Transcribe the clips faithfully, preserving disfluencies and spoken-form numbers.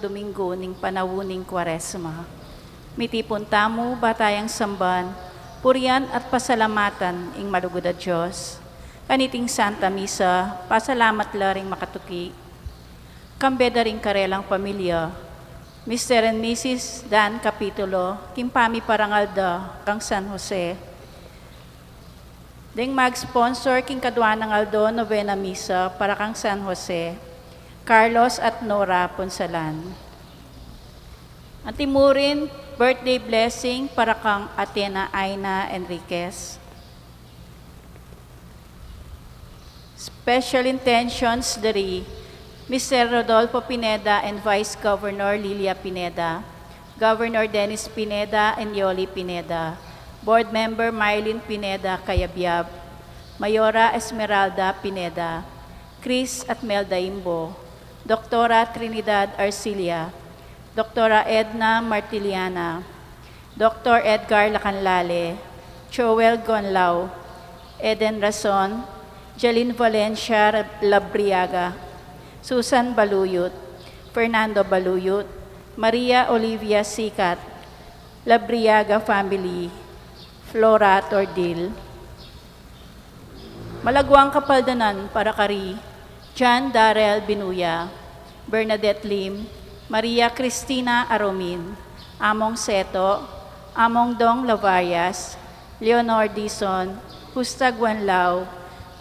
Domingo ning panaun ning Kuaresma. Mitipun tamu, ba tayang samban, purian at pasalamatan ing malugud a Dios. Kaniting Santa Misa, pasalamat la ring makatuki. Kambe da ring karelang pamilya, Mister and Missus Dan Capitulo, king pamiparangal da kang San Jose. Deng mag-sponsor king kadua nang aldo Novena Misa para kang San Jose, Carlos at Nora Punsalan. Antimurin, birthday blessing para kang Atena Aina Enriquez. Special intentions dari Mister Rodolfo Pineda and Vice Governor Lilia Pineda, Governor Dennis Pineda and Yoli Pineda, Board Member Mylene Pineda Cayabyab, Mayora Esmeralda Pineda, Chris at Melda Imbo, Doktora Trinidad Arcilia, Doktora Edna Martiliana, Doktor Edgar Lacanlale, Joel Gonlao, Eden Rason, Jeline Valencia Labriaga, Susan Baluyot, Fernando Baluyot, Maria Olivia Sicat, Labriaga family, Flora Tordil. Malaguang kapaldanan para kari John Darrell Binuya, Bernadette Lim, Maria Cristina Aromin, Among Seto, Among Dong Lavarias, Leonor Dizon, Justa Guanlao,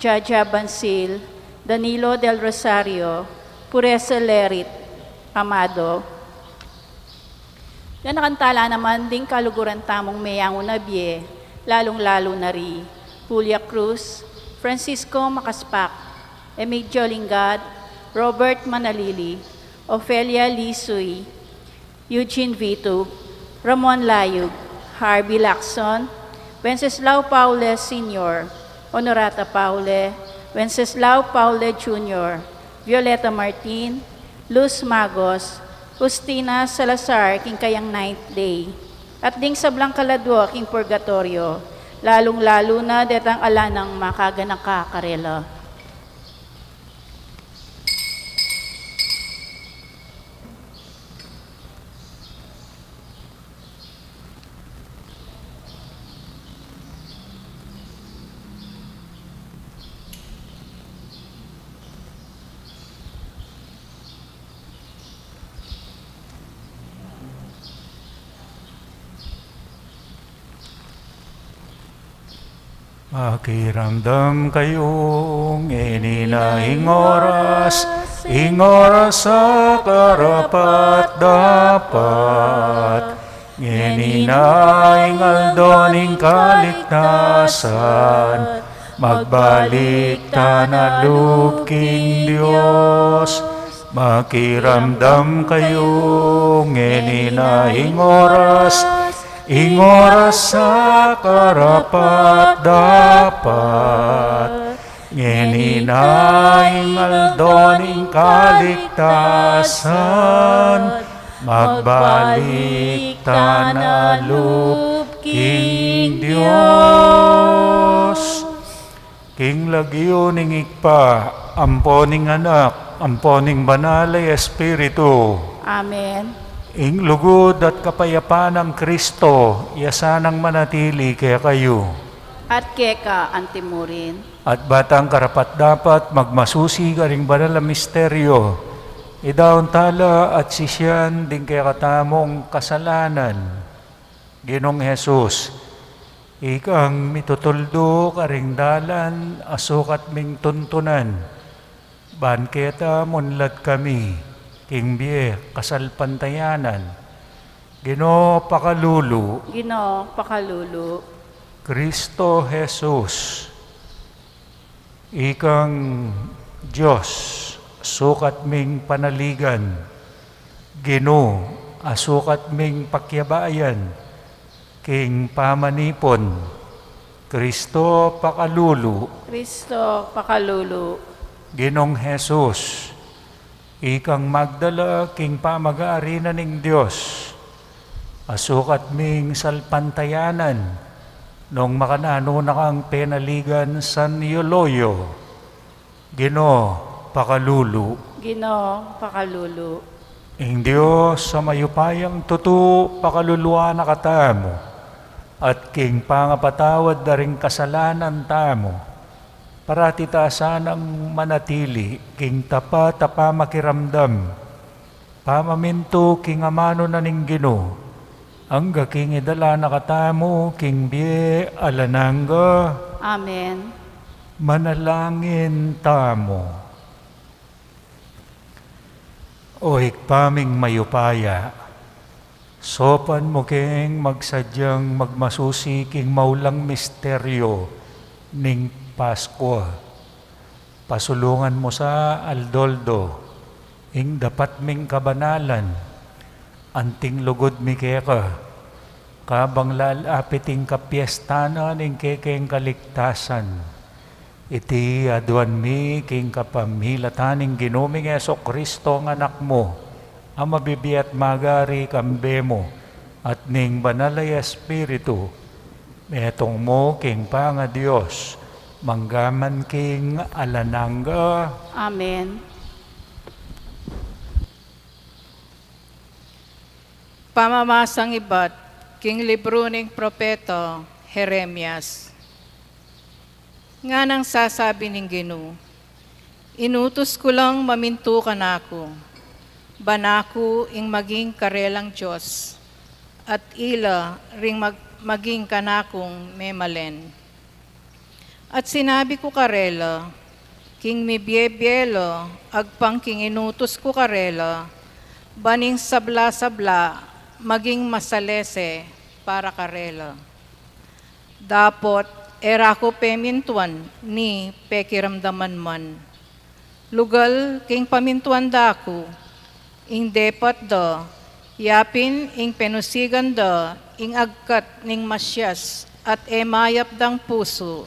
Jaja Bansil, Danilo Del Rosario, Puresa Lerit Amado. Ganakan tala naman ding kaluguran tamung meyangu na bie, lalung-lalu na ri Julia Cruz, Francisco Macaspac, Emigdio Lingad, Robert Manalili, Ofelia Lisuy, Eugene Vitug, Ramon Layug, Harvey Lacson, Wenceslao Paule Senior, Honorata Paule, Wenceslao Paule Junior, Violeta Martin, Luz Magos, Justina Salazar king kayang ninth day, at ding sablang kaladua king purgatorio, lalung-lalu na detang ala nang makaganaka karela. Makiramdam kayu, ngeni na ing oras, ing oras a karapat-dapat. Ngeni na ing aldo ning kaligtasan, magbalik tana lub king Dios. Makiramdam kayu, ngeni na ing oras, ing oras a karapat-dapat. Ngeni na ing aldo ning kaligtasan, magbalik tana lub king Dios. King lagyu ning Ibpa, ampo ning Anak, ampo ning Banal a Espiritu. Amen. Ing lugud at kapayapan nang Kristo, iya sanang manatili kekayu. At keka antimurin. At ba tang karapat-dapat magmasusi karing banal a misteryo, idaun tala at sisian ding kekatamung kasalanan. Ginung Jesus, ikang mitutuldu karing dalan a sukat ming tuntunan, ban keta munlad kami king bie kasalpantayanan. Ginu, pakalulu. Ginu, pakalulu. Kristo Jesus, ikang Dios sukat ming panaligan, Ginu a sukat ming pakiabayan king pamanipun. Kristo, pakalulu. Kristo, pakalulu. Ginung Jesus, ikang magdala king pamag-aari na ning Dios a sukat ming salpantayanan nung makananu na kang penaligan san yoloyo. Ginu, pakalulu. Ginu, pakalulu. Ing Dios a mayupayang tutu pakaluluan na katamu, at king pangapatawad da ring kasalanan tamu, parati ta sanang manatili king tapat a pamakiramdam, pamamintu king amanu na ning Ginu, angga king idala na katamu king bie alang angga. Amen. Manalangin tamu. O Ibpa ming mayupaya, saupan mu keng magsadyang magmasusi king maulang misteryo ning Paskwa. Pasulungan mu sa aldo-aldo ing dapat ming kabanalan, anting lugud mi keka, kabang lalapit ing kapiestan na ning kekeng kaligtasan. Iti aduan mi king kapamilatan ning Ginu ming Jesucristo a Anak mu, a mabibie at magari kambe mu, at ning Banal a Espiritu, metung mu king pangaDios, mangga man king alang angga. Amen. Pamamasang ibat king libru ning propeta Jeremias. Nganang sasabi ning Ginu, inutus ku lang mamintu kanaku, ban aku ing maging karelang Dios, at ila ring mag-, maging kanakung memalen. At sinabi ku karela, king mibie-bie la agpang king inutus ku karela, ban ing sabla-sabla maging masalese para karela. Dapot e ra ku pemintuan ni pekiramdaman man. Lugal king pamintuan da ku, ing depat da, yapin ing penusigan da ing agkat ning masias at e mayap dang pusu,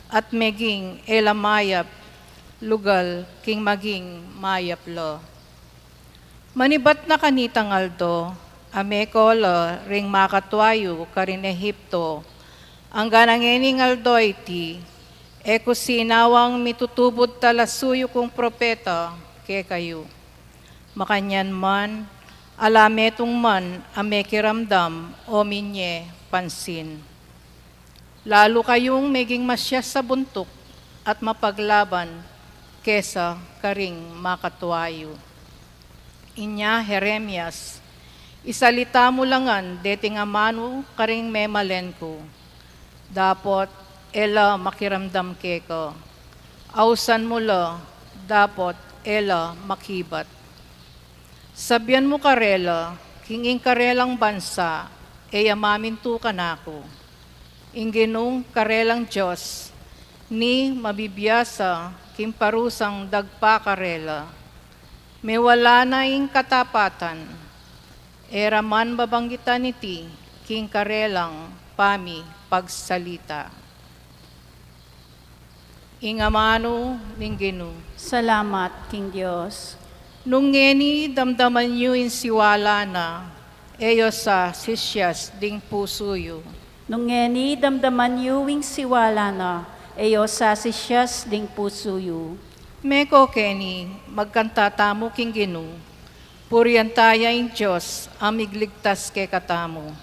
at meging e la mayap, lugal king maging mayap la. Manibat na kanitang aldo, a meko la ring makatua yu karin Egipto, angga na ngening aldo iti, e ku sinawang mitutubud talasuyu kung propeta kekayu. Makanyan man, ala metung man a mekiramdam o minye pansin. Lalu kayung meging masias a buntuk at mapaglaban kesa karing makatua yu. Inya, Jeremias, isalita mu la ngan deting amanu karing memalen ku. Dapot e la makiramdam keka. Ausan mu la, dapot e la makibat. Sabian mu karela, king ing karelang bansa e ya mamintu kanaku. Ing Ginung karelang Dios, ni mabibiasa king parusang dagpa karela. Mewala na ing katapatan, e ra man babanggitan iti king karelang pamipagsalita. Ing amanu ning Ginu. Salamat king Dios. Nung ngeni damdaman yu ing siwala na, e yo sa sisias ding pusu yu. Nung ngeni damdaman yu ing siwala na, e yo sa sisias ding pusu yu. Meko keni, magkanta tamu king Ginu, purian ta ya ing Dios a migligtas kekatamu.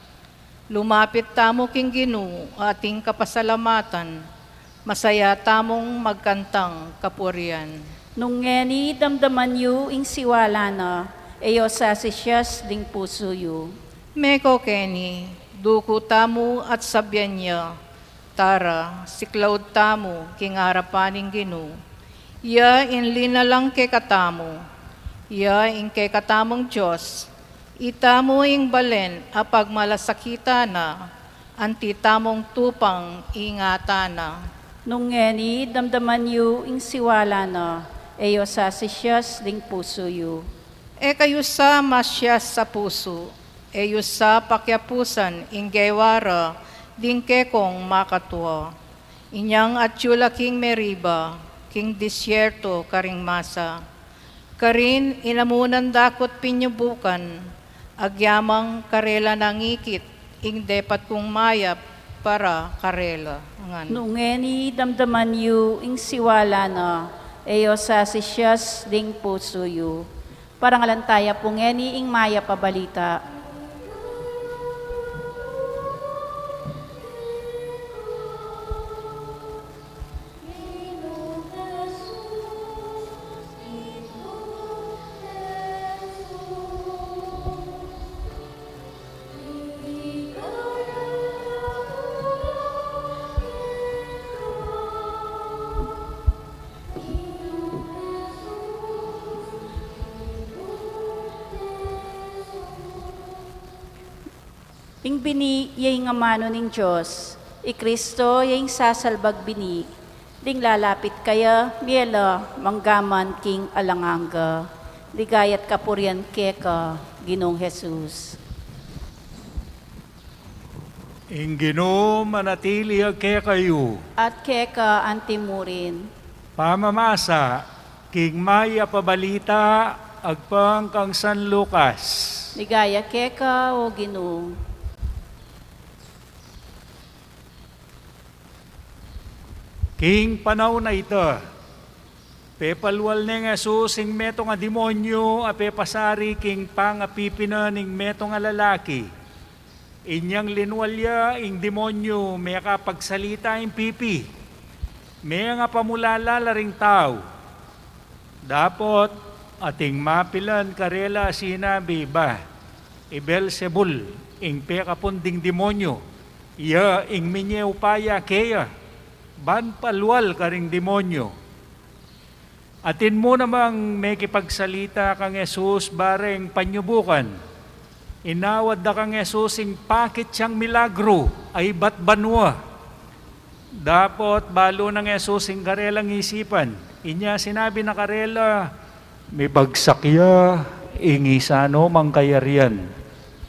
Lumapit tamu king Ginu ating kapasalamatan, masaya tamung magkantang kapurian. Nung ngeni damdaman yu ing siwala na, e yo sa sisias ding pusu yu. Meko keni, duku tamu at sabian ya, tara, siklaud tamu king arapan ning Ginu. Ya ing linalang kekatamu, ya ing kekatamung Dios, itamu ing balen a pagmalasakitan na, anti tamung tupang ingatan na. Nung ngeni damdaman yu ing siwala na, e yo sa sisias ding pusu yu. E kayu sa masias a pusu, e yu sa pakiapusan ing gewa ra ding kekong makatua. Inyang atyu la king Meriba, king disyerto karing Masa. Karin inamunan da ku't pinyubukan, agyamang karela nang ikit ing depat kung mayap para karela. Ngan. Nung ngeni damdaman yu ing siwala na, e yo sa sisias ding pusu yu. Parangalan taya pu ngeni ing mayap a balita. Ing bini ya ing amanu ning Dios, i Kristo ya ing sasalbag bini, ding lalapit kaya, mie la manggaman king alang angga. Ligaya at kapurian keka, Ginung Jesus. Ing Ginu manatili ya kekayu. At keka antimurin. Pamamasa king mayap a balita agpang kang San Lucas. Ligaya keka, o Ginu. King panaun a ita, pepalwal neng Jesus ing metung a demonyu a pepasari king pangapipi na ning metung a lalaki. Inyang linwal ya ing demonyu, mekapagsalita ing pipi, mengapamulala la ring tau. Dapot ating mapilan karela a sinabi, "Ba, i Beelzebul ing pekapun ding demonyu, iya ing minye upaya keya ban palwal karing demonyu." Atin mu namang mekipagsalita kang Jesus bareng panyubukan. Inawad da kang Jesus ing pakit yang milagru a ibat banua. Dapot balu nang Jesus ing karelang isipan. Inya sinabi na karela, "Mibagsak ya ing isanu mang kayarian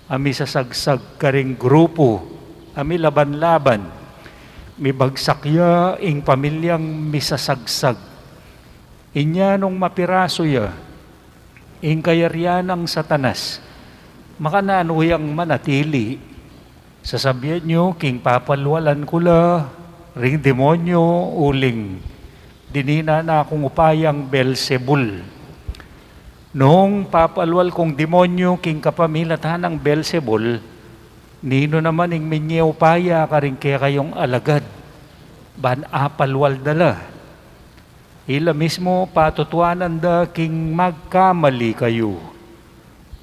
a misasagsag karing grupu a milaban-laban. Mibagsak ya ing pamilyang misasagsag." Inya nung mapirasu ya ing kayarian nang Satanas, makananu yang manatili? Sasabian yu king papalwalan ku la ring demonyu uling dininan na kung upayang Beelzebul. Nung papalwal kung demonyu king kapamilatan nang Beelzebul, ninu naman ing minye upaya karing kekayung alagad ban apalwal da la? Ila mismu patutuanan da king magkamali kayu.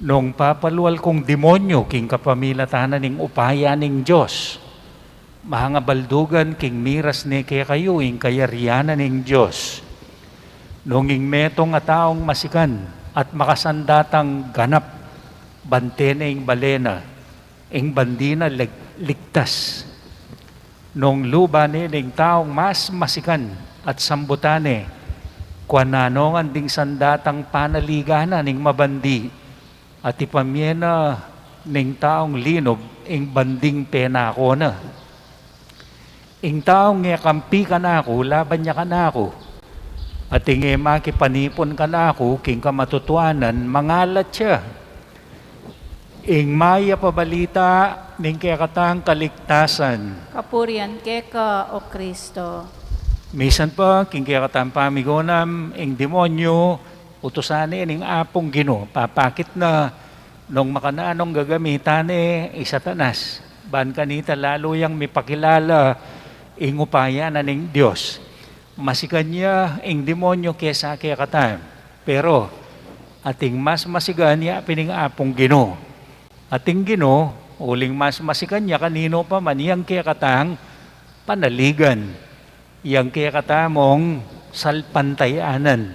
Nung papalwal kung demonyu king kapamilatan na ning upaya ning Dios, mangabaldugan king miras ne kekayu ing kayarian na ning Dios. Nung ing metung a taung masikan at makasandatang ganap, bante ne ing bale na, ing bandi na lig-, ligtas. Nung luban ne ning taung mas masikan at sambutan ne, kua nanung anding sandatang panaligan na ning mabandi, at ipamie na ning taung linub ing banding penako na. Ing taung e kampi kanaku, laban ya kanaku, at ing e makipanipun kanaku king kamatutuanan, mangalat ya. Ing mayap a balita ning kekatang kaligtasan. Kapurian keka, o Kristo. Misan pa, king kekatang pamigunam, ing demonyu, utusan ne ning Apung Ginu, papakit na nung makananung gagamitan ne i Satanas, ban kanita lalu yang mipakilala ing upaya na ning Dios. Masikan ya ing demonyu kesa kekata, pero ating mas masikan ya pin ing Apung Ginu. Ating Ginu, uling mas masikan ya kaninu pa man yang kekatang panaligan, yang kekatamung salpantayanan.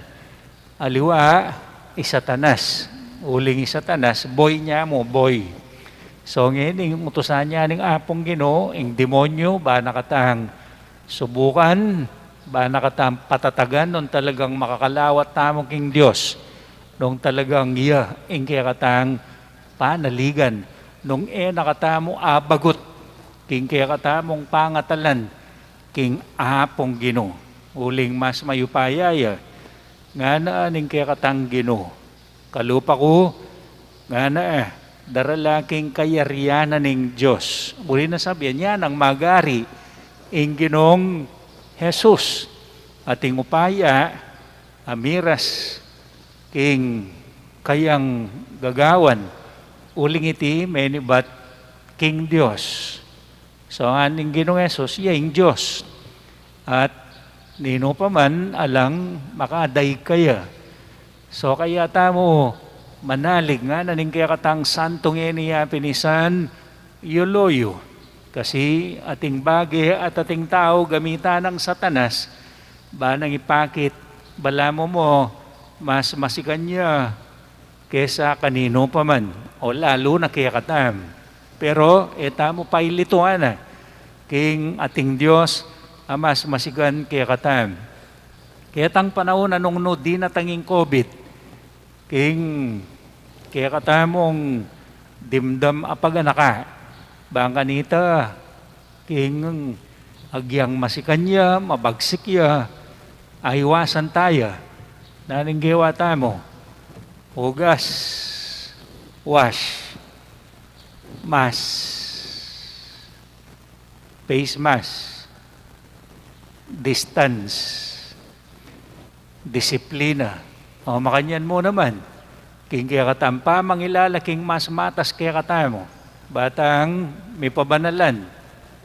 Aliwa, i Satanas. Uling i Satanas, boy nya mu, boy. So, ngeni, utusan ne ning Apung Ginu ing demonyu, ba na katang subukan, ba na katang patatagan, nung talagang makakalawat tamu king Dios, nung talagang iya ing kekatang panaligan, nung e na katamu abagut king kekatamung pangatalan king Apung Ginu. Uling mas mayupaya ya, ngana ning kekatang Ginu, kalupa ku, ngana, darala king kayarian na ning Dios. Uli na sabian, yan ang magari ing Ginung Jesus. Ating upaya a miras king kayang gagawan, uling iti menibat king Dios. So, ngana ning Ginung Jesus, iya ing Dios. At ninu pa man alang makadaig kaya. So, kaya tamu manalig ngana ning kekatang santu ngeni a pin i San Euloyo. Kasi ating bage at ating tau gamitan nang Satanas, ba nang ipakit, balamu mu mas masikan ya kesa kaninu pa man, o lalu na kekatam. Pero e tamu pailituan na king ating Dios a mas masikan kekatam. Ketang panaun a nung nu dinatang ing COVID, king kekatamung dimdam a paganaka, bang kanita, king agyang masikan ya, mabagsik ya, aiwasan taya. Nanu ing gewa tamu? Ugas, wash, mask, face mask, distance, disiplina. O makanyan mu naman, king kekatam pamangilala king mas matas kekatamu, ba tang mipabanalan,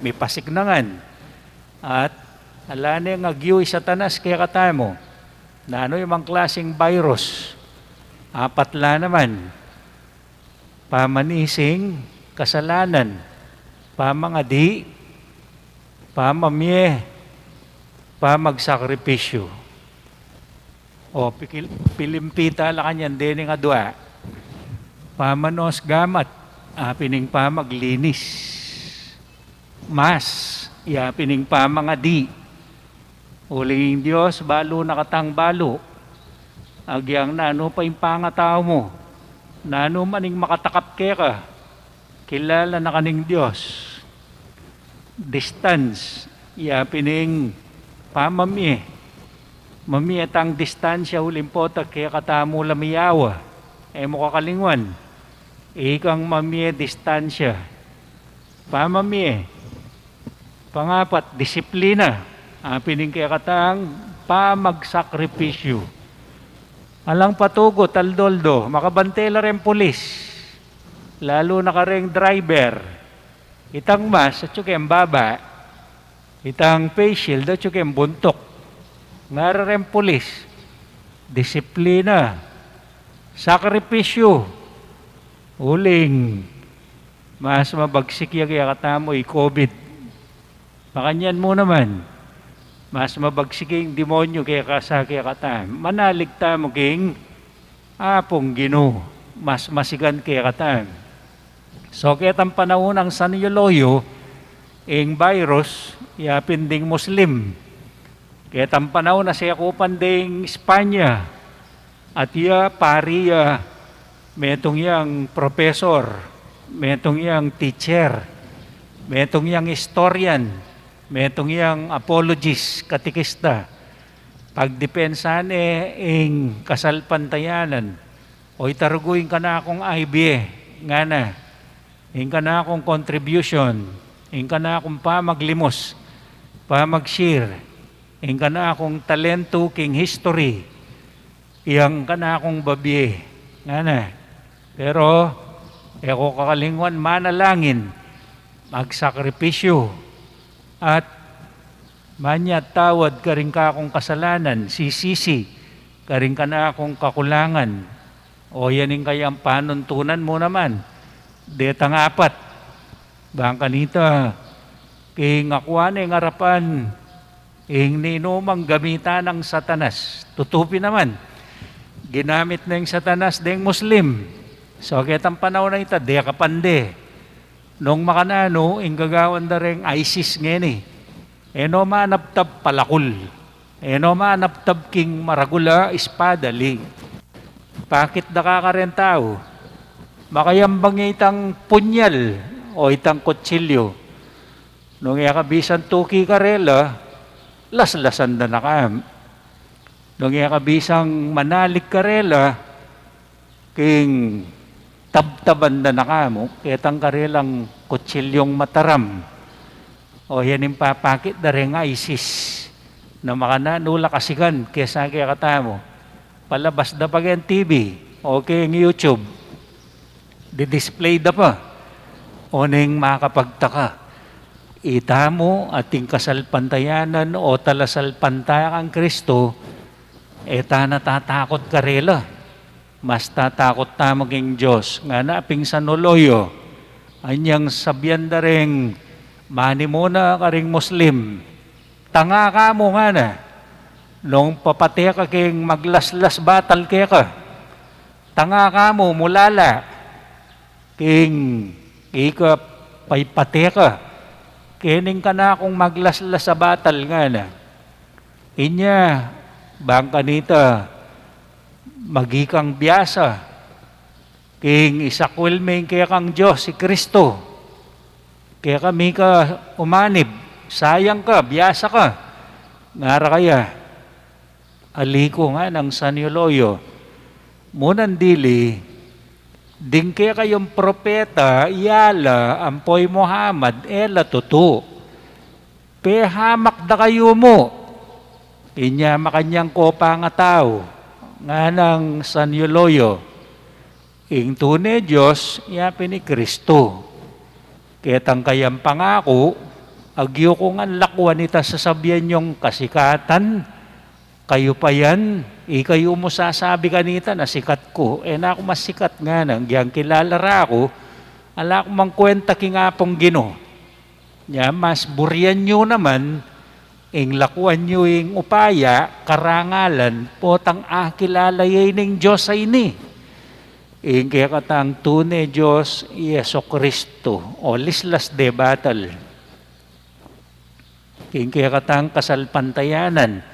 mipasiknangan, at ala neng agyu i Satanas kekatamu. Nanu ya mang klaseng virus? Apat la naman. Pamanising kasalanan, pamangadi, pamamie, pamagsakripisyu. O, pikil-, pilimpita la kanyan dening adua. Pamanos gamat, a pin ing pamaglinis. Mas, ya pin ing pamangadi. Uling ing Dios, balu na katang balu. Agyang nanu pa ing pangatau mu, nanu man ing makatakap keka, kilala na ka ning Dios. Distance, ya pin ing pamamie. Mamie tang distansya uling pota kekatamu la miyawa. E mu kakalingwan. Ikang mamie distansya. Pamamie. Pangapat, disiplina. A pin ing kekatang pamagsakripisyu. Alang patugut aldo-aldo, makabante la reng pulis. Lalu na kareng driver. Itang mask, atyu keng baba. Itang face shield, atyu keng buntuk. Ngara reng pulis, disiplina, sakripisyu, uling mas mabagsik ya kekatamu i COVID. Makanyan mu naman, mas mabagsik ing demonyu kekasa kekatamu. Manalig tamu king Apung Ginu, mas masikan kekatamu. So, ketang panaun nang San Euloyo, ing virus, ya pin ding Muslim. Ketang panaun na sekupan ding Espanya, at ya pari ya, metung yang professor, metung yang teacher, metung yang historian, metung yang apologist, katekista. Pagdepensa ne ing kasalpantayanan, o itarugu ing kanakung I B A, ngana, ing kanakung contribution, ing kanakung pamaglimus, pamag-share, ing kanakung talentu king history, yang kanakung babie, ngana. Pero, e ko kakalingwan manalangin, magsakripisyu, at manyatawad karing kakung kasalanan, sisisi karing kanakung kakulangan. O, yan ing kayang panuntunan mu naman. Detang apat. Bang kanita, king akuan ing arapan, ing ninumang gamitan nang Satanas. Tutu pin naman. Ginamit neng Satanas deng Muslim. So, ketang panaun a ita, deka pande. Nung makananu, ing gagawan da reng ISIS ngeni. E no manabtab palakul. E no manabtab king maragul a espada, li. Pakit da ka kareng tau. Makayambang ya itang punyal o itang kutsilyu. Nung e ka bisang tuki karela, laslasan da na ka. Nung e ka bisang manalig karela, king tabtaban da na ka mu, ketang karelang kutsilyung mataram. O, yan ing papakit da reng ISIS. Na makananu la kasikan kesa kekatamu. Palabas da pa keng TV. o king YouTube. Di-display da pa. Oneng makapagtaka. Itamu ating kasalpantayanan o talasalpantaya kang Kristo, e ta na tatakut karela. Mas tatakut tamu king Dios. Ngana pin San Oloyo, anyang sabian da reng manimuna karing Muslim, tanga ka mu ngana, nung papate ka king maglaslas batal keka. Tanga ka mu, mulala, king ika paypate ka kening kanakung maglaslas a batal ngana. Inya, bang kanita, maging kang biasa king isakwil me ing kekang Dios, i Kristo. Keka mika umanib, sayang ka, biasa ka. Ngara kaya, ali ku, nganang San Oloyo, munan dili, ding kekayung propeta, iya la ampo i Muhammad, e la tutu. Pehamak da kayu mu. Inya makanyan ko pangatau, nganang San Oloyo, ing tune Dios, ya pin i Kristo. Ketang kayang pangaku, agyu ku ngan lakuan ita sasabian yung kasikatan, kayupayan, ikayu mu sasabi kanita na sikat ku. E na ku masikat ngana, agyang kilala ra ku, ala ku mang kwenta king Apung Ginu. Nya mas burian yu naman, ing lakuan yu ing upaya, karangalan, potang akilala ye ning Dios a ini. Ing kekatang tune Dios, i Jesucristo, o lislas de batal. King kekatang kasalpantayanan,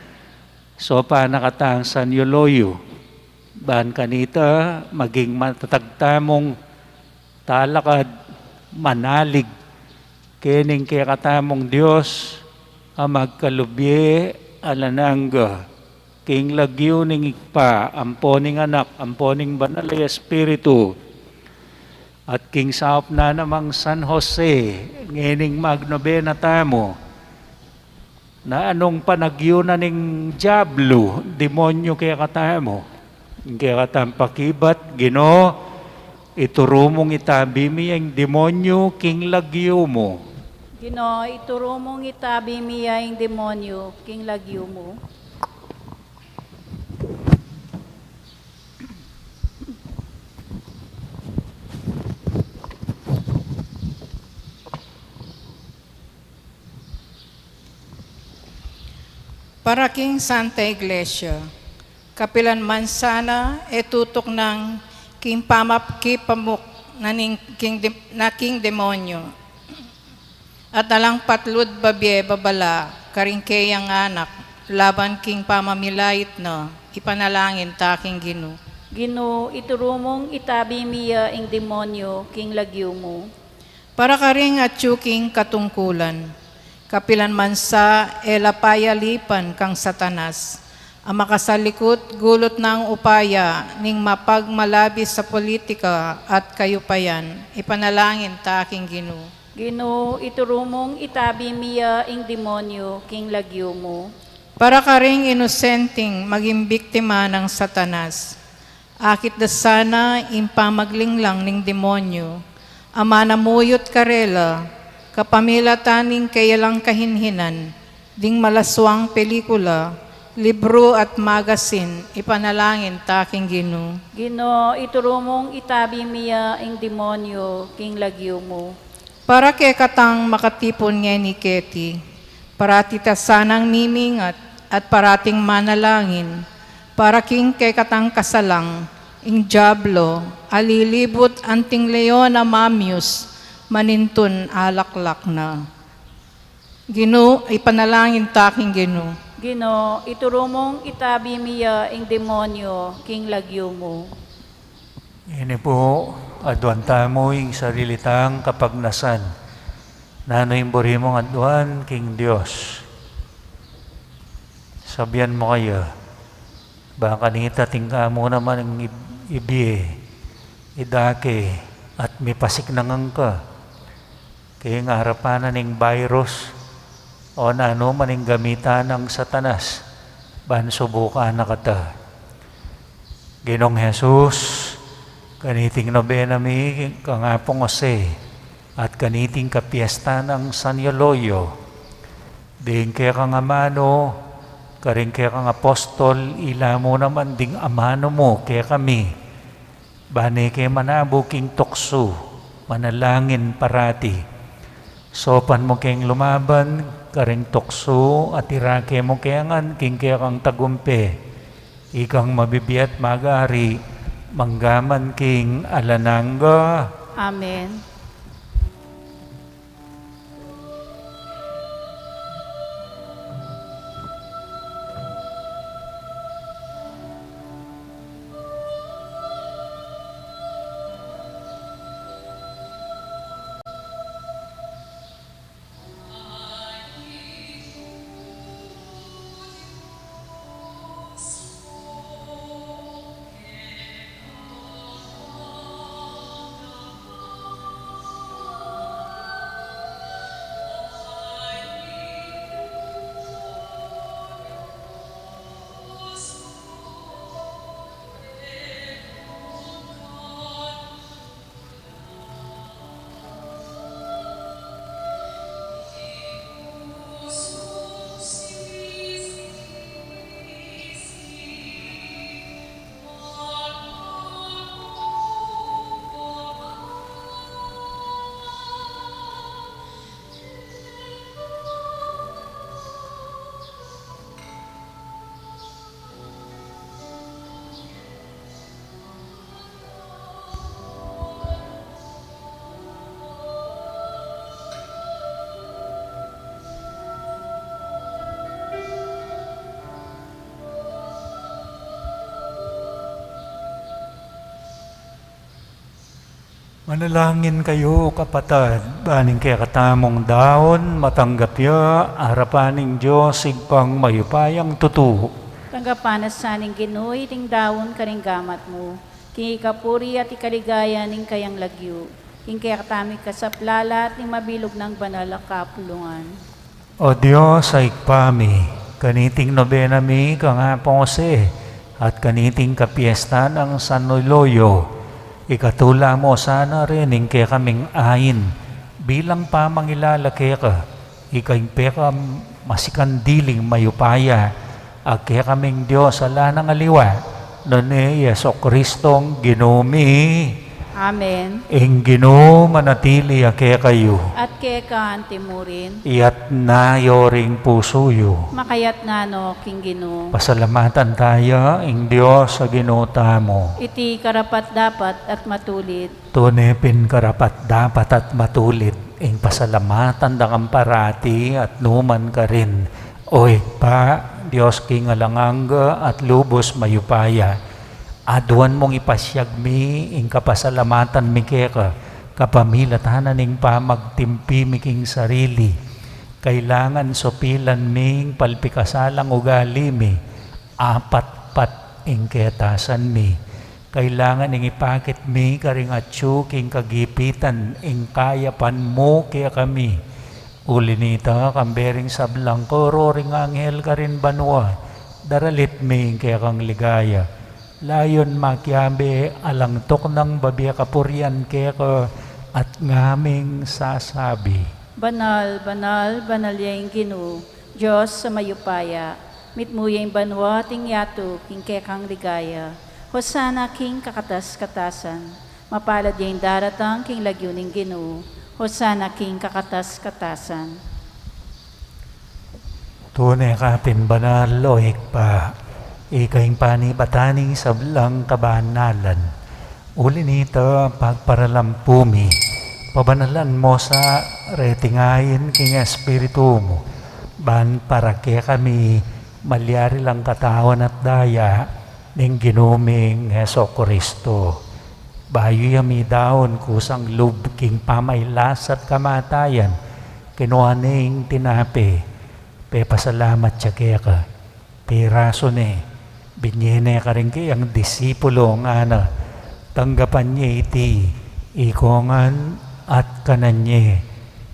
sopan na katang San Oloyo, ban kanita maging matatag tamung talakad, manalig, kening kekatamung Dios, a magkalub ye alang angga. King lagyu ning Ibpa, ampo ning Anak, ampo ning Banal a Espiritu, at king saup na namang San Jose, ngening magnobena tamu, na nung panagyu na ning diablu, demonyu kekatamu, kekatang pakibat, Ginu, ituru mung itabi mi ya ing demonyu king lagyu mu. Ginu, ituru mung itabi mi ya ing demonyu king lagyu mu. Para king Santa Iglesia, kapilan man sana e tutuknang king pamapkipamuk na ning king dem-, na king demonyu. At alang patlud babie babala karing keyang anak laban king pamamilait na, ipanalangin ta king Ginu. Ginu, ituru mung itabi mi ya ing demonyu king lagyu mu. Para karing atyu king katungkulan, kapilan man sa e la payalipan kang Satanas, a makasalikut gulut nang upaya ning mapagmalabis a politika at kayupayan, ipanalangin ta king Ginu. Ginu, ituru mung itabi mi ya ing demonyu king lagyu mu. Para karing inosenteng maging biktima nang Satanas, akit da sana ing pamaglinglang ning demonyu, a manamuyut karela, kapamilatan ning keyalang kahinhinan, ding malaswang pelikula, libru at magasin, ipanalangin ta king Ginu. Ginu, ituru mung itabi mi ya ing demonyu king lagyu mu. Para kekatang makatipun ngeni keti, parati ta sanang mimingat at parating manalangin, para king kekatang kasalang, ing diablo, a lilibut anting leon a mamyus, manintun alaklak na. Ginu, ipanalangin ta king Ginu. Ginu, ituru mung itabi mi ya ing demonyu king lagyu mu. Ini pu, aduan tamu ing sarili tang kapagnasan. Nanu ing buri mung aduan king Dios? Sabian mu kaya, bang kanita tingka mu naman ing ib-, ibie, idake, at mipasiknangan ka king arapan na ning virus, o nanu man ing gamitan nang Satanas, ban subukan na kata. Ginung Jesus, Kaniting nobena mi kang Apung Jose, at kaniting kapiesta nang San Euloyo, ding kekang amanu, karing kekang apostol, ila mu naman ding amanu mu kekami, bane ke manabu king tuksu, manalangin parati. Saupan mu keng lumaban karing tuksu, at irake mu ke ngan king kekang tagumpe, ikang mabibie at magari, manggaman king alang angga. Amen. Manalangin kayu, kapatad, ban ing kekatamung daun matanggap ya arapan ning Dios Ibpang mayupayang tutu. Tanggapan na sa ning Ginu iting daun karing gamat mu, king ikapuri at ikaligaya ning kayang lagyu, king kekatamung ikasaplalat ning mabilug nang banal a kapulungan. O Dios a Ibpa mi, kaniting nobena mi kang Apung Jose, at kaniting kapiesta nang San Euloyo, ikatula mu sana rin ing kekaming ain bilang pamangilala keka, ika ing pekamasikandil ing mayupaya, a kekaming Dios alang aliwa, nune i Jesucristong Ginu mi. Amen. Ing Ginu manatili ya kekayu. At keka anti mu rin. Iyatas yu ring pusu yu. Makayatas no king Ginu. Pasalamatan taya ing Dios a Ginu tamu. Iti karapat-dapat at matulid. Tune pin karapat-dapat at matulid ing pasalamatan da kang parati at nukarin man, O Ibpa, Dios king alang angga at lubus mayupaya. Aduan mung ipasiag mi ing kapasalamatan mi keka, kapamilatan na ning pamagtimpi mi king sarili. Kailangan supilan mi ing palpikasalang ugali mi, apatpat ing ketasan mi. Kailangan ing ipakit mi karing atyu king kagipitan ing kayapan mu kekami. Uli nita, kambe ring sablang koro ring anghel karin banua, daralit mi ing kekang ligaya. Layun makiabe alang tuknang babie kapurian keka at ngaming sasabi: Banal, banal, banal ya ing Ginu, Dios a mayupaya. Mitmu ya ing banua at ing yatu king kekang ligaya. Hosana king kakatas-katasan. Mapalad ya ing daratang king lagyu ning Ginu. Hosana king kakatas-katasan. Tune ka pin banal, O Ibpa, ika ing panibatan ning sablang kabanalan. Uli nita, pagparalampu mi, pabanalan mu sa reting ain king Espiritu mu, ban para kekami malyari lang katawan at daya ning Ginu ming Jesucristo. Bayu ya midaun kusang lub king pamailas at kamatayan, kinua ne ing tinape, pepasalamat ya keka, pirasu ne, binye ne karing kayang disipulu, ngana: Tanggapan ye iti, ikongan at kanan ye,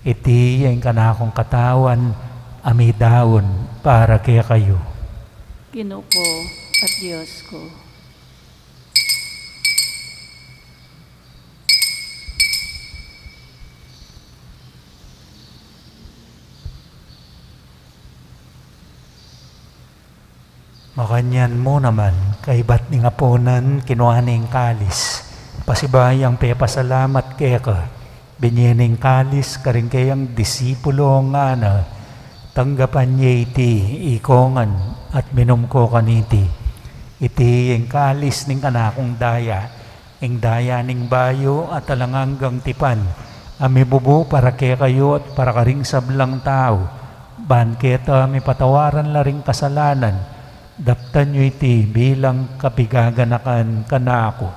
iti ya ing kanakung katawan a midaun para kekayu. Ginu ku at Dios ku. Makanyan mu naman, kaybat ning apunan, kinua ne ing kalis. Pasibayu yang pepasalamat keka, binye ne ing kalis karing keyang disipulo, ngana, tanggapan ye iti, ikongan, at minum ko kaniti. Iti ing kalis ning kanakung daya, ing daya ning bayu at alang anggang tipan, a mibubu para kekayu at para karing sablang tau, ban keta mipatawaran la ring kasalanan. Daptan yu iti bilang kapigaganakan kanaku.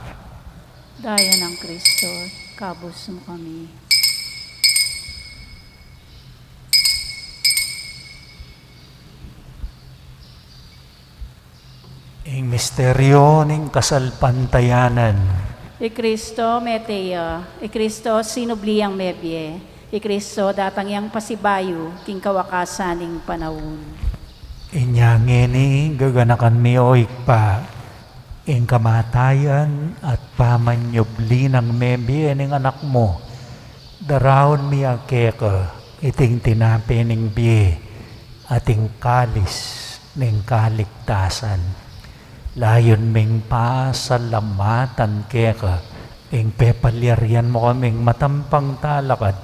Daya nang Kristo, ikabus mu kami. Ing misteryo ning kasalpantayanan. I Kristo mete ya, i Kristo sinubli yang mebie, i Kristo datang yang pasibayu king kawakasan ning panaun. Inya ngeni, gaganakan mi, o Ibpa, ing kamatayan at pamanyubli nang mebie ning Anak mu. Daraun mi ya keka iting tinape ning bie at ing kalis ning kaligtasan. Layun ming pasalamatan keka ing pepalyarian mu kaming matampang talakad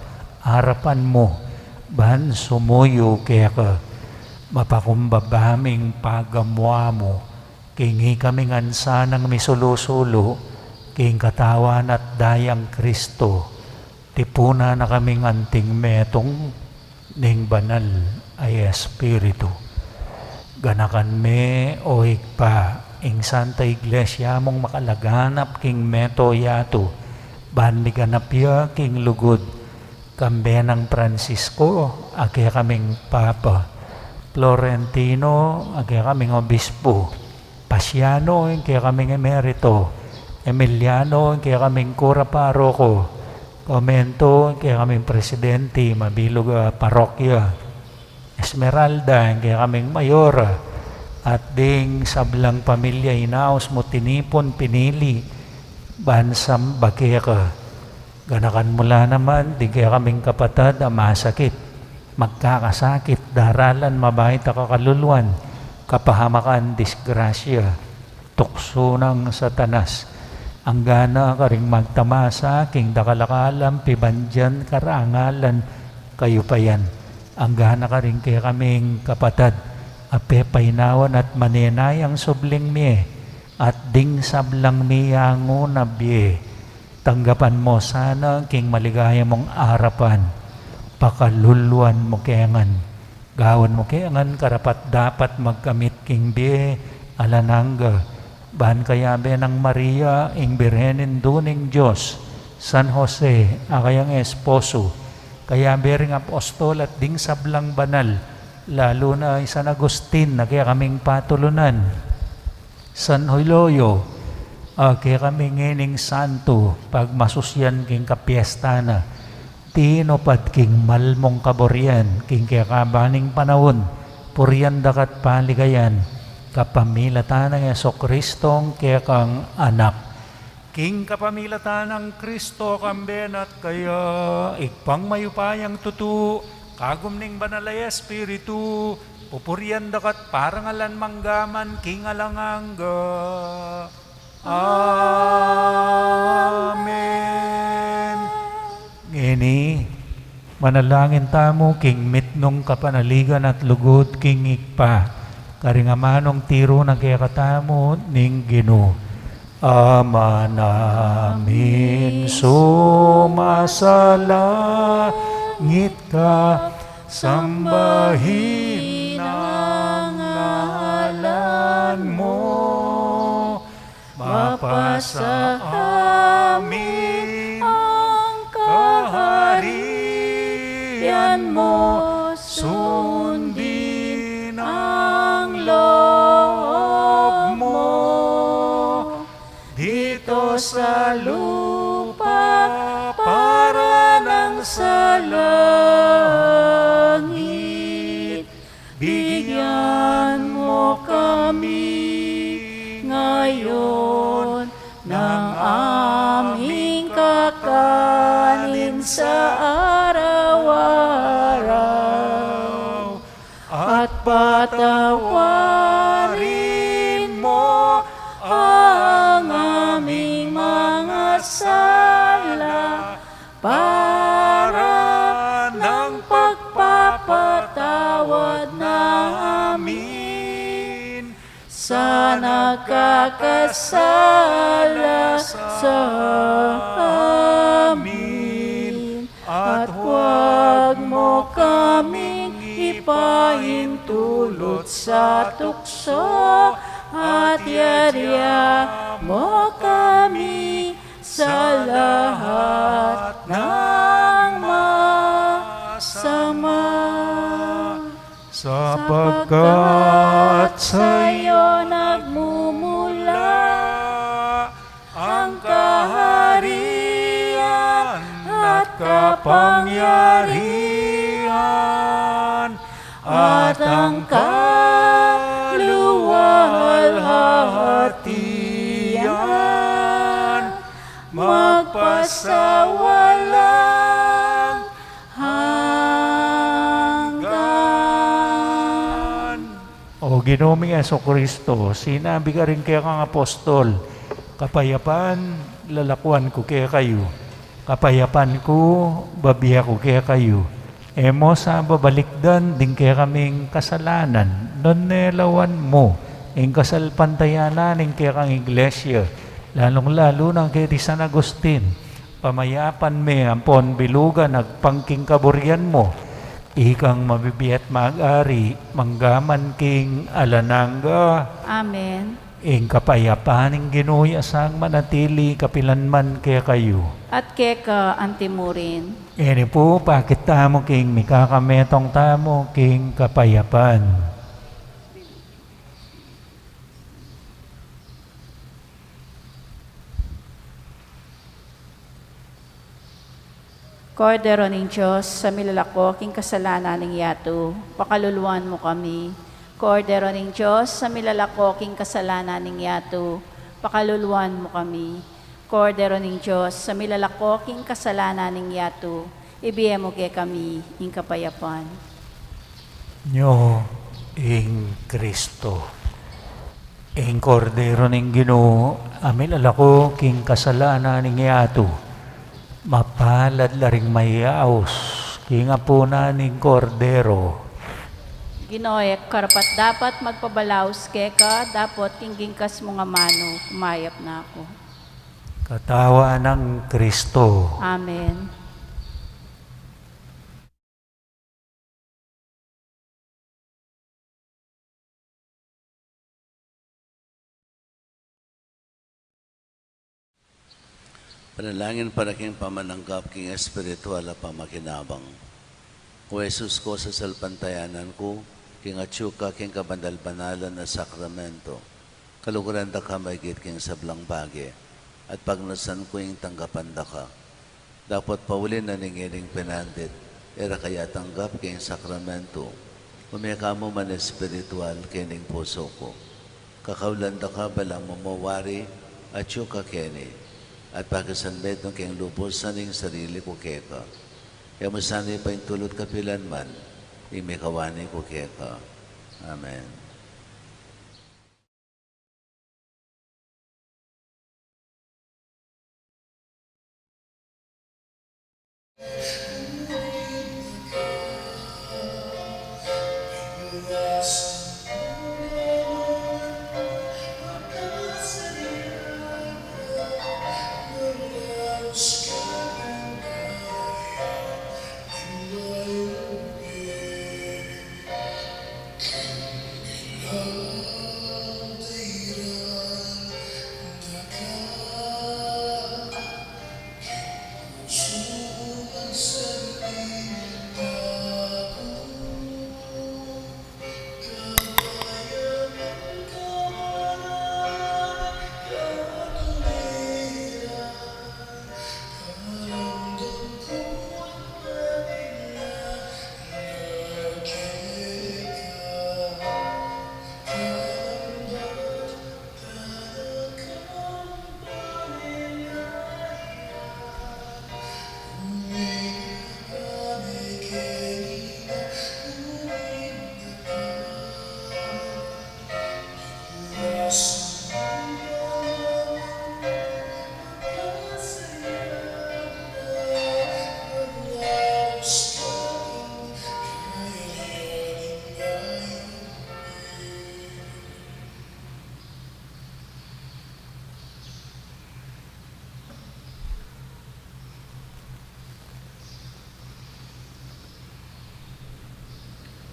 arapan mu, ban sumuyu keka. Mapakumbaba ming pagamuan mu king ikami ngan sanang misulu-sulu king katawan at dayang Kristo, tipunan na kaming anting metung ning Banal a Espiritu. Ganakan me, o Ibpa, ing Santa Iglesia mung makalaganap king mabilug a yatu, ban miganap ya king lugud, kambe nang Francisco a kekaming Papa, Florentino a kekaming Obispo, Pasiano ing kekaming emerito, Emiliano ing kekaming kura paroko, Comento ing kekaming presidente, mabilug a parokya, Esmeralda ing kekaming mayora, at ding sablang pamilya inaus mu, tinipun, pinili ban samba keka. Ganakan mu la naman ding kekaming kapatad a masakit, magkakasakit, daralan mabait a kakaluluan, kapahamakan, disgrasya, tuksu nang Satanas, anggana karing magtamasa king dakal a kalam, pibandian, karangalan, kayupayan, anggana karing kekaming kapatad a pepainawan at manenayang subling mie, at ding sablang miyangu na bie. Tanggapan mu sana king maligaya mung arapan, pakaluluan mu ke ngan, gawan mu ke ngan karapat-dapat magkamit king bie alang angga, ban kayabe nang Maria, ing Birhen Indu ning Dios, San Jose a kayang esposo, kayabe ring apostol at ding sablang banal, lalu na i San Agustin a kekaming patulunan, San Hilorio a kekaming ngening santo, pagmasusyan king kapiestan na, tinupad king mal mung kaburian king kekaban ning panaun, purian da ka at paligayan, kapamilatan nang Jesucristong kekang Anak. King kapamilatan nang Kristo, kambe na at kaya, Ibpang mayupayang tutu, kagum ning Banal a Espiritu, pupurian da ka at parangalan mangga man king alang angga. Amen. Ngeni, manalangin tamu king mitmung kapanaligan at lugud king Ibpa, karing amanung tiru na kekatamu ning Ginu. Ama namin, sumasalangit ka, sambahin ang ngalan mo, mapasa amin ang kaharian mo, sundin ang loob mo dito sa lupa para nang sa langit. Bigyan mo kami ngayon ng aming kakanin sa araw-araw, at patawarin sa nagkakasala sa amin, at huwag mo kaming ipaintulot sa tukso, at yadya mo kami sa lahat ng masama. Sapagkat sa'yo nagmumula ang kaharian at kapangyarihan at ang kaluwalhatian magpasawalang hanggan. O Ginu ming Jesucristo, sinabi ka rin kekang apostol, "Kapayapan lalakuan ku kekayu, kapayapan ku bibie ku kekayu." E mo sa babalikdan ding kekaming kasalanan, nune lawan mu ing kasalpantayanan ning kekang Iglesia, lalung-lalu na keti San Agustin, pamayapan me ampon bilugan agpang king kaburian mu. Ikang mabibie at mag-ari manggaman king alang angga. Amen. Ing kapayapan ning Ginu ya sang manatili kapilan man kekayu. At keka antimurin. Ini pu, pakit tamu king mikakametung tamu king kapayapan. Kordero ning Dios, a milalako king kasalanan ning yatu, pakaluluan mu kami. Kordero ning Dios, a milalako king kasalanan ning yatu, pakaluluan mu kami. Kordero ning Dios, a milalako king kasalanan ning yatu, ibie mu kekami ing kapayapan. Nyo ing Kristo. Ing Kordero ning Ginu, a milalako king kasalanan ning yatu. Mapalad la ring mayaus king apunan ning Kordero. Ginu, e ku karapat-dapat magpabalaus keka, dapot king gingkas mung amanu, kumayap na ku. Katawan nang Kristo. Amen. Panalangin para king pamananggap king espiritual a pamakinabang. O Jesus ku, sasalpantayanan ku king atyu ka king kabanal-banalan a sakramento. Kaluguran da ka maigit king sablang bage, at pagnasan ku ing tanggapan da ka. Dapot pauli na ning ining penandit, e ra ka ya tanggap king sakramento, ume ka mu man espiritual king pusu ku. Kakaulan da ka balang mamawari atyu ka keni, at pakisanmetung king lubus ning sarili ku keka. E mu sana ipaintulot kapilan man ing mikawani ku keka. Amen.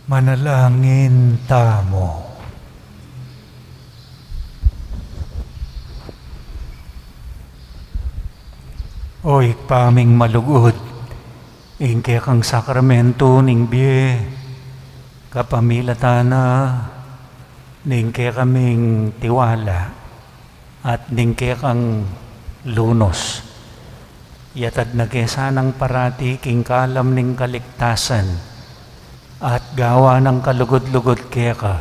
Manalangin tamu. O Ibpa ming malugud, ing kekang sakramentu ning bie, kapamilatan na ning kekaming tiwala at ning kekang lunus. Yatad na ke sanang parati king kalam ning kaligtasan, at gawa nang kalugud-lugud keka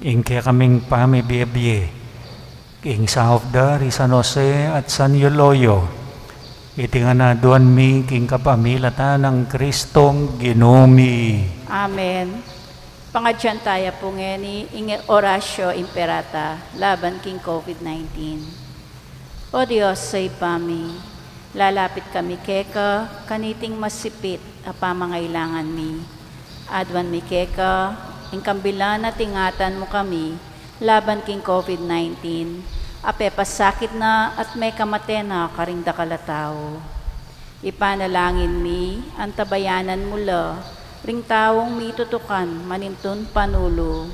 ing kekaming pamibie-bie king saupdal i San Jose at San Euloyo, iti ngan aduan mi king kapamilatan nang Kristong Ginu mi. Amen. Pangadyan taya pu ngeni ing Oratio Imperata laban king COVID nineteen. O Dios a Ibpa mi, lalapit kami keka kaniting masipit a pamangailangan mi. Aduan mi keka ing kambilan at ingatan mu kami laban king COVID nineteen a pepasakit na at mekamate na karing dakal a tau. Ipanalangin mi, antabayanan mu la ring taung mitutukan manintun panulu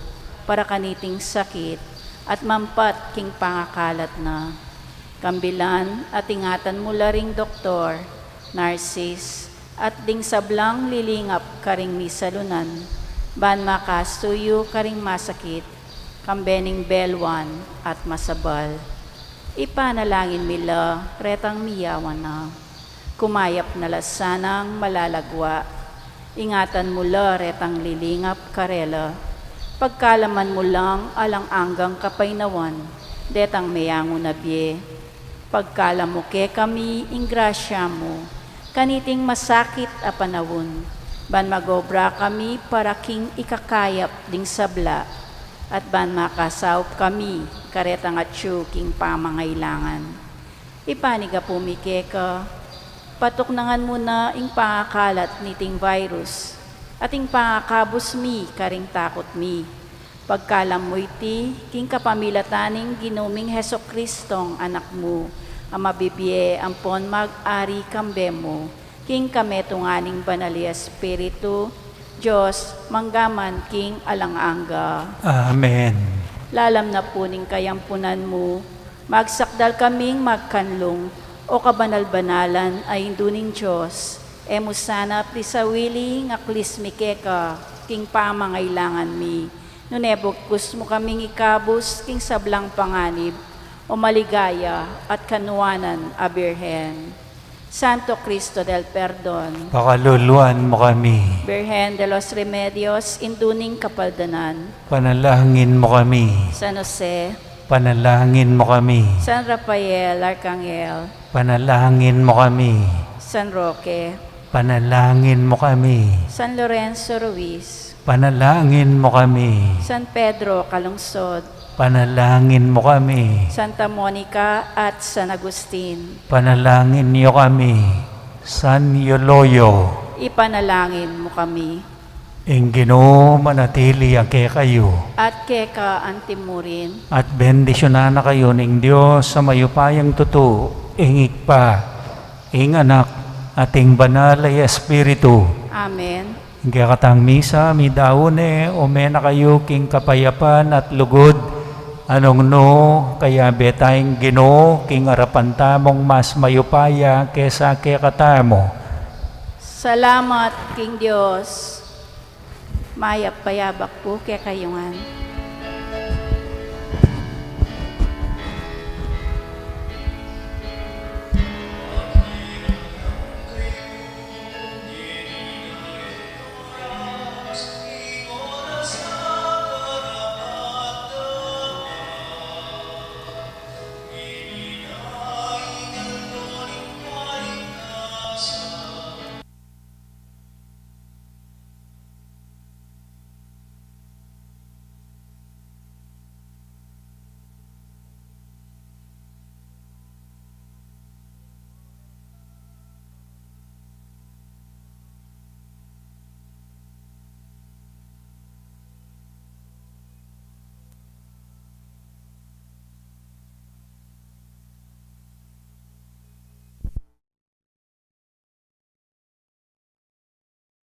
para kaniting sakit at mampat king pangakalat na. Kambilan at ingatan mu la ring doktor, narsis, at ding sablang lilingap karing misalunan, ban makasuyu karing masakit, kambe ning belwan at masabal. Ipanalangin mi la retang miyawan na. Kumayap na la sanang malalagwa. Ingatan mu la retang lilingap karela. Pagkalaman mu lang alang anggang kapaynawan detang meyangu na bie. Pagkalam mu kekami ing grasya mu kaniting masakit a panaun, ban magobra kami para king ikakayap ding sabla, at ban makasaup kami karetang atyu king pamangailangan. Ipanyawad mi keka, patuknangan mu na ing pangakalat niting virus, at ing pangakabus mi karing takut mi. Pagkalam mu iti king kapamilatan ning Ginu ming Jesucristong Anak mu, a mabibie ampon mag-ari kambe mu king kametungan ning Banal a Espiritu, Dios, mangga man king alang angga. Amen. Lalam na pu ning kayampunan mu, magsakdal kaming magkanlung, o kabanal-banalan a Indu ning Dios. E mu sana pisawili ing aklis mi keka king pamangailangan mi, nune bagkus mu kaming ikabus king sablang panganib, o maligaya at kanuanan a Birhen. Santo Cristo del Perdon, pakaluluan mu kami. Birhen de los Remedios, Indu ning Kapaldanan, panalangin mu kami. San Jose, panalangin mu kami. San Rafael Arcangel, panalangin mu kami. San Roque, panalangin mu kami. San Lorenzo Ruiz, panalangin mu kami. San Pedro Calungsod, panalangin mu kami. Santa Monica at San Agustin, panalangin yu kami. San Euloyo, ipanalangin mu kami. Ing Ginu manatili ya kekayu. At keka anti mu rin. At bendisyunan na kayu ning Dios a mayupayang tutu, ing Ibpa, ing Anak, at ing Banal a Espiritu. Amen. Ing kekatang misa, midaun ne, ume na kayu king kapayapan at lugud, a nung nu kayabe taya ing Ginu king arapan tamung mas mayupaya kesa kekatamu. Salamat king Dios. Mayap a yabak pu kekayu ngan.